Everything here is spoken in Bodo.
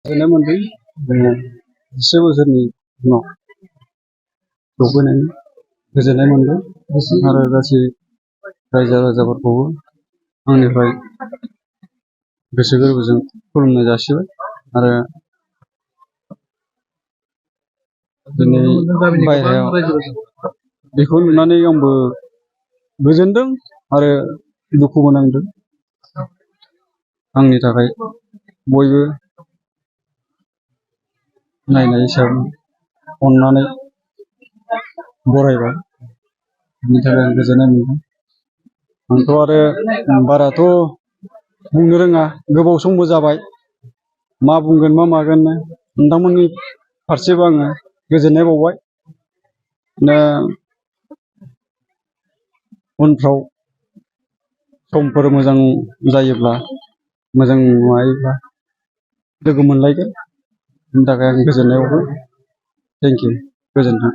गोजोननाय मोन्दों जोङो 10 बोसोरनि उनाव सफैनायनि गोजोननाय मोन्दों आरो गासै रायजो राजाफोरखौबो आंनिफ्राय गोसो गोरबोजों खुलुमनाय जासिबाय आरो दिनै बायह्रायाव बेखौ नुनानै आंबो गोजोनदों आरो दुखुबो नांदों। आंनि थाखाय बयबो नायनाय हिसाबै अननानै बरायबाय, बिनि थाखाय आं गोजोननाय मोन्दों। आंथ' आरो बाराथ' बुंनो रोङा, गोबाव समबो जाबाय, मा बुंगोन मा मागोन नोंथांमोननि फारसेबो आङो गोजोननाय बावबाय। दा उनफ्राव समफोर मोजां जायोब्ला, मोजां माबायोब्ला लोगो मोनलायगोन, बिनि थाखाय आं गोजोननाय बावबाय। थेंक इउ, गोजोन्थों।